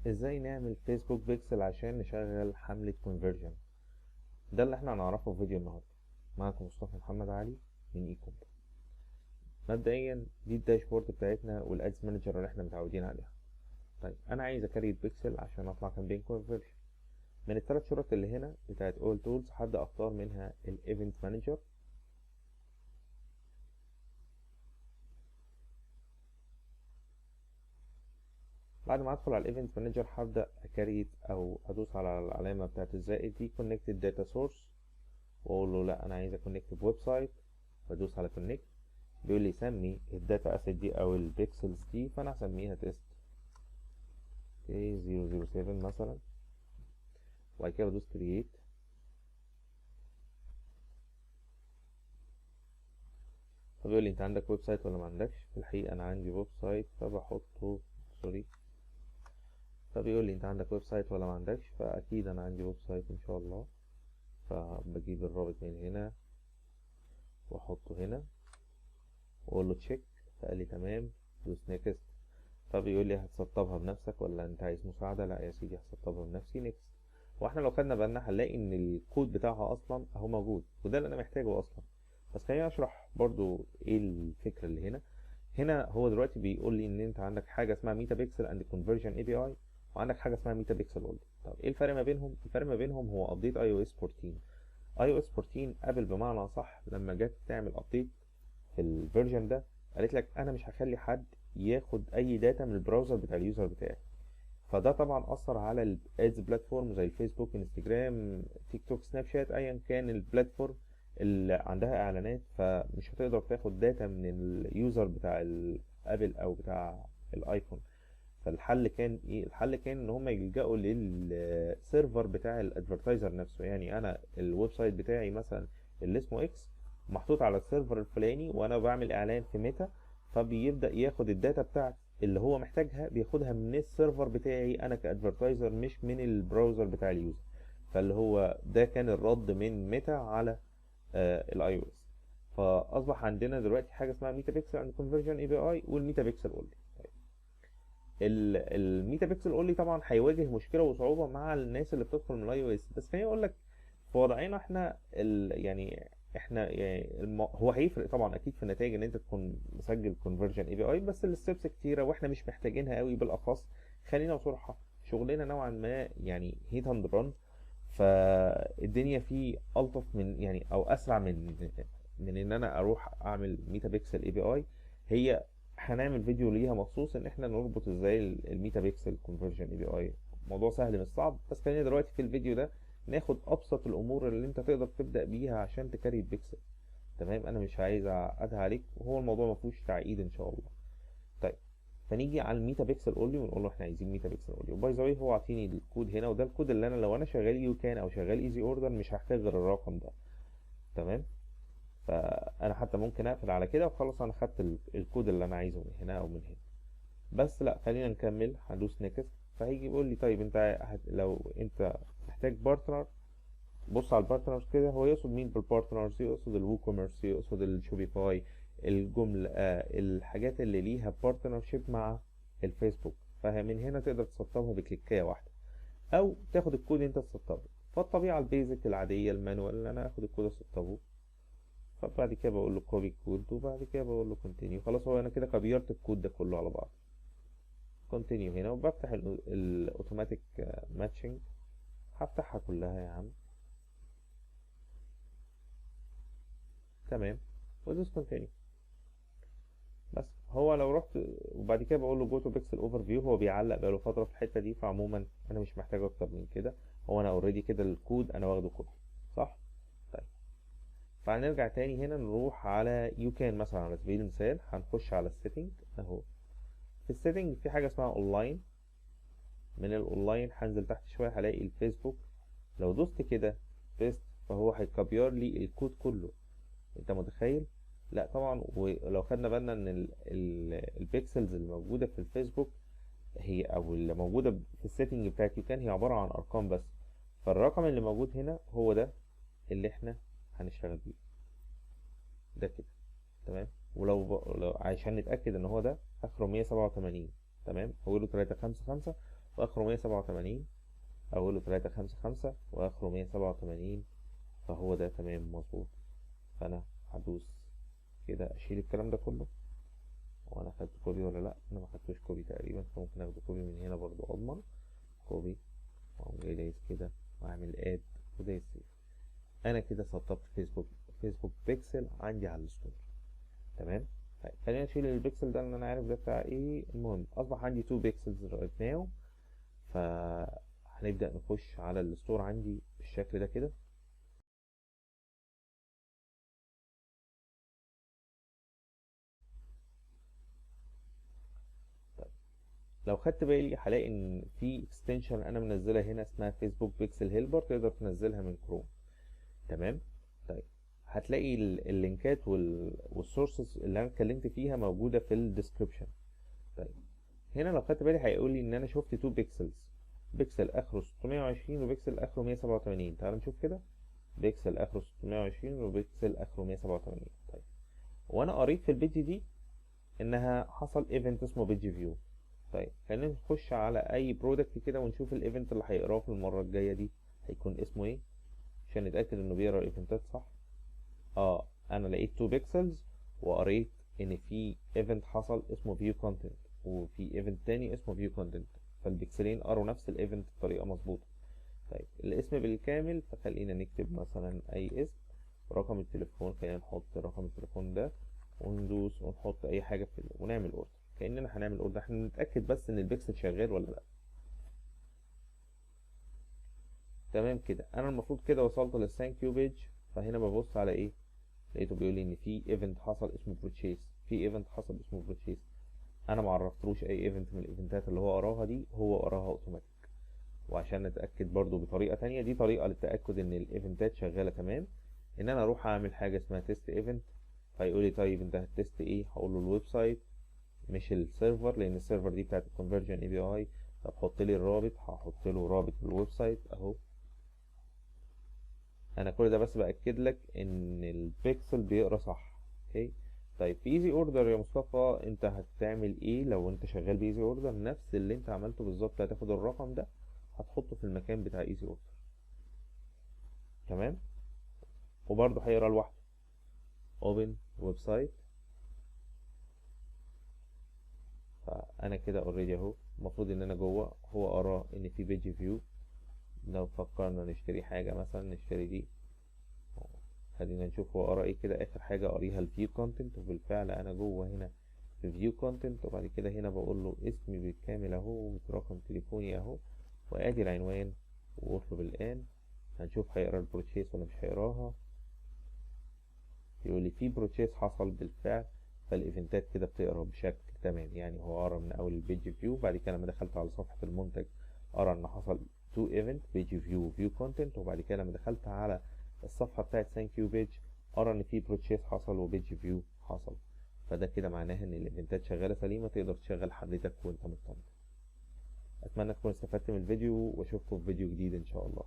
ازاي نعمل Facebook Pixel عشان نشغل حملة conversion؟ ده اللي احنا هنعرفه في فيديو النهارده. معاكم مصطفى محمد علي من ايكوم. مبدئيا دي ال dashboard بتاعتنا وال Ads Manager اللي احنا متعودين عليها. طيب انا عايز ا create pixel عشان اطلع campaign conversion. من الثلاث شرط اللي هنا بتاعت all tools هبدا اختار منها ال Event Manager. بعد ما ادخل على ال Event Manager هبدا ا create او ادوس على العلامة بتاعت الزائد دي connected data source، واقول له لا انا عايز ا connect ب website، وادوس على connect. بيقول لي سمي ال data asset دي او ال pixels دي، فانا هسميها test 007 مثلا، وبعد كده بدوس create. فبيقول لي انت عندك website ولا ما عندكش؟ في الحقيقة انا عندي website فبحطه sorry. فبيقول لي انت عندك website ولا ما عندكش؟ فاكيد انا عندي website ان شاء الله، فبجيب الرابط من هنا واحطه هنا واقول له check، فقال لي تمام، دوس next. فبيقول لي هتسطبها بنفسك ولا انت عايز مساعدة؟ لا يا سيدي هسطبها بنفسي، next. واحنا لو خدنا بالنا هنلاقي ان الكود بتاعها اصلا اهو موجود، وده اللي انا محتاجه اصلا. بس خليني اشرح برضو ايه الفكرة اللي هنا. هنا هو دلوقتي بيقول لي ان انت عندك حاجة اسمها Meta Pixel and Conversion API، وعندك حاجة اسمها Meta Pixel only. طب ايه الفرق ما بينهم؟ الفرق ما بينهم هو update iOS 14. iOS 14 Apple بمعنى صح لما جت تعمل update في ال version ده قالت لك انا مش هخلي حد ياخد اي data من ال browser بتاع ال user بتاعي. فده طبعا اثر على ال ads platform زي الفيسبوك، انستجرام، تيك توك، سناب شات، ايا كان ال platform اللي عندها اعلانات، فمش هتقدر تاخد data من ال user بتاع ال Apple او بتاع ال iPhone. فالحل كان ايه؟ الحل كان ان هم يلجأوا لل server بتاع ال advertiser نفسه. يعني انا ال website بتاعي مثلا اللي اسمه X محطوط على ال server الفلاني، وانا بعمل اعلان في ميتا، فبيبدأ ياخد ال data بتاعت اللي هو محتاجها بياخدها من ال server بتاعي انا ك advertiser، مش من ال browser بتاع ال user. فاللي هو ده كان الرد من ميتا على ال iOS. فاصبح عندنا دلوقتي حاجة اسمها Meta Pixel and Conversion API وال Meta Pixel only. طيب ال Meta Pixel only طبعا هيواجه مشكلة وصعوبة مع الناس اللي بتدخل من ال iOS. بس خليني اقول لك في وضعنا احنا يعني احنا يعني هو هيفرق طبعا اكيد في النتائج ان انت تكون مسجل Conversion API، بس ال steps كتيرة واحنا مش محتاجينها قوي. بالاخص خلينا بصراحة شغلنا نوعا ما يعني hit and run، فالدنيا فيه الطف من يعني او اسرع من ان انا اروح اعمل Meta Pixel API. هي هنعمل فيديو ليها مخصوص ان احنا نربط ازاي ال Meta Pixel Conversion API. موضوع سهل مش صعب، بس خلينا دلوقتي في الفيديو ده ناخد ابسط الامور اللي انت تقدر تبدا بيها عشان ت create pixel. تمام، انا مش عايز اعقدها عليك وهو الموضوع ما فيهوش تعقيد ان شاء الله. طيب فنيجي على ال Meta Pixel only ونقول له احنا عايزين Meta Pixel only. و by the way هو عاطيني الكود هنا، وده الكود اللي انا لو انا شغال YouCan او شغال Easy Order مش هحتاج غير الرقم ده. تمام، فانا حتى ممكن اقفل على كده وخلاص، انا خدت الكود اللي انا عايزه من هنا او من هنا. بس لا خلينا نكمل، هندوس next. فهيجي يقول لي طيب انت لو انت محتاج partner، بص على ال partners كده. هو يقصد مين بال partners؟ يقصد ال WooCommerce، يقصد ال Shopify، الجملة، الحاجات اللي ليها partnership مع الفيسبوك. فمن هنا تقدر تسطبها بكليكايه واحدة، او تاخد الكود انت تسطبه. فالطبيعه ال basic العادية ال manual اللي انا اخد الكود اسطبه، فبعد كده بقول له copy code، وبعد كده بقول له continue. خلاص هو انا كده كبيرت الكود ده كله على بعض. continue هنا، وبفتح ال automatic matching، هفتحها كلها يا عم. تمام، وادوس continue. بس هو لو رحت وبعد كده بقول له go to pixel overview، هو بيعلق بقاله فترة في الحتة دي. فعموما انا مش محتاج اكتر من كده، هو انا already كده الكود انا واخده copy، صح؟ طيب فهنرجع تاني هنا، نروح على YouCan مثلا على سبيل المثال. هنخش على ال setting اهو. في ال setting في حاجة اسمها اونلاين. من الاونلاين هنزل تحت شوية هلاقي الفيسبوك. لو دوست كده paste فهو هيكبير لي الكود كله. انت متخيل؟ لا طبعا. ولو خدنا بالنا ان ال pixels اللي موجودة في الفيسبوك هي او اللي موجودة في ال setting بتاعت YouCan هي عبارة عن ارقام بس. فالرقم اللي موجود هنا هو ده اللي احنا هنشتغل بيه ده كده. تمام، ولو عشان نتاكد ان هو ده اخره 187، تمام، اوله 355، واخره 187، اوله 355 واخره 187، فهو ده تمام مظبوط. فانا هدوس كده اشيل الكلام ده كله. وانا خدت copy ولا لا؟ انا ما خدتوش copy تقريبا، فممكن اخده copy من هنا برضو اضمن. copy واقوم جاي دايس كده واعمل add ودايس save. انا كده سطبت Facebook Pixel عندي على ال store. تمام. طيب خلينا نشيل البيكسل ده لان انا عارف ده بتاع ايه. المهم اصبح عندي 2 pixels right now. فهنبدا نخش على ال store عندي بالشكل ده كده. طيب لو خدت بالي هلاقي ان في extension انا منزلها هنا اسمها Facebook Pixel Helper، تقدر تنزلها من كروم. تمام. طيب هتلاقي اللينكات وال sources اللي انا اتكلمت فيها موجودة في ال description. طيب هنا لو خدت بالي هيقول لي ان انا شفت 2 pixels، pixel اخره 620 وبيكسل اخره 187. تعال نشوف كده، بيكسل اخره 620 وبيكسل اخره 187. طيب وانا قريت في ال page دي انها حصل event اسمه page view. طيب خلينا نخش على اي product كده ونشوف ال event اللي هيقراه في المرة الجاية دي هيكون اسمه ايه، عشان نتاكد انه بيقرا ال event ات صح. انا لقيت 2 pixels وقريت ان في event حصل اسمه view content وفي event تاني اسمه view content، فال pixel ين قروا نفس ال event بطريقة مظبوطة. طيب الاسم بالكامل، فخلينا نكتب مثلا اي اسم، رقم التليفون خلينا نحط رقم التليفون ده وندوس ونحط اي حاجة في ونعمل order، كاننا هنعمل order. احنا نتاكد بس ان البيكسل شغال ولا لا. تمام كده انا المفروض كده وصلت لل thank you page. فهنا ببص على ايه، لقيته بيقول لي ان في event حصل اسمه purchase، في event حصل اسمه purchase. انا ما عرفتلوش اي event من ال event ات اللي هو قراها دي، هو قراها اوتوماتيك. وعشان نتاكد برضو بطريقة تانية، دي طريقه للتاكد ان ال event ات شغالة تمام، ان انا اروح اعمل حاجة اسمها test event. فيقول لي طيب انت هت test ايه؟ هقول له ال website مش ال server، لان ال server دي بتاعت ال conversion API. طب حط لي الرابط، هحط له رابط ال website اهو. انا كل ده بس باكد لك ان البيكسل بيقرا صح. okay طيب في Easy Order يا مصطفى انت هتعمل ايه لو انت شغال ب Easy Order؟ نفس اللي انت عملته بالظبط، هتاخد الرقم ده هتحطه في المكان بتاع Easy Order. تمام. وبرده هيقرا لوحده. open website. فانا كده already اهو المفروض ان انا جوه، هو قرا ان في page view. لو فكرنا نشتري حاجة مثلا نشتري دي، خلينا نشوف هو قرا ايه كده. اخر حاجة قريها ال view content، وبالفعل انا جوه هنا في view content. وبعد كده هنا بقول له اسمي بالكامل اهو ورقم تليفوني اهو وادي العنوان واطلب الان. هنشوف هيقرا ال purchase ولا مش هيقراها. يقول لي في purchase حصل بالفعل. فال event ات كده بتقرا بشكل تمام، يعني هو قرا من اول ال page view، بعد كده لما دخلت على صفحة المنتج قرا ان حصل 2 event page view view content، وبعد كده لما دخلت على الصفحة بتاعت thank you page قرا ان في purchase حصل و page view حصل. فده كده معناها ان ال event ات شغالة سليمة، تقدر تشغل حضرتك وانت مطمن. اتمنى تكون استفدت من الفيديو، واشوفكم في فيديو جديد ان شاء الله.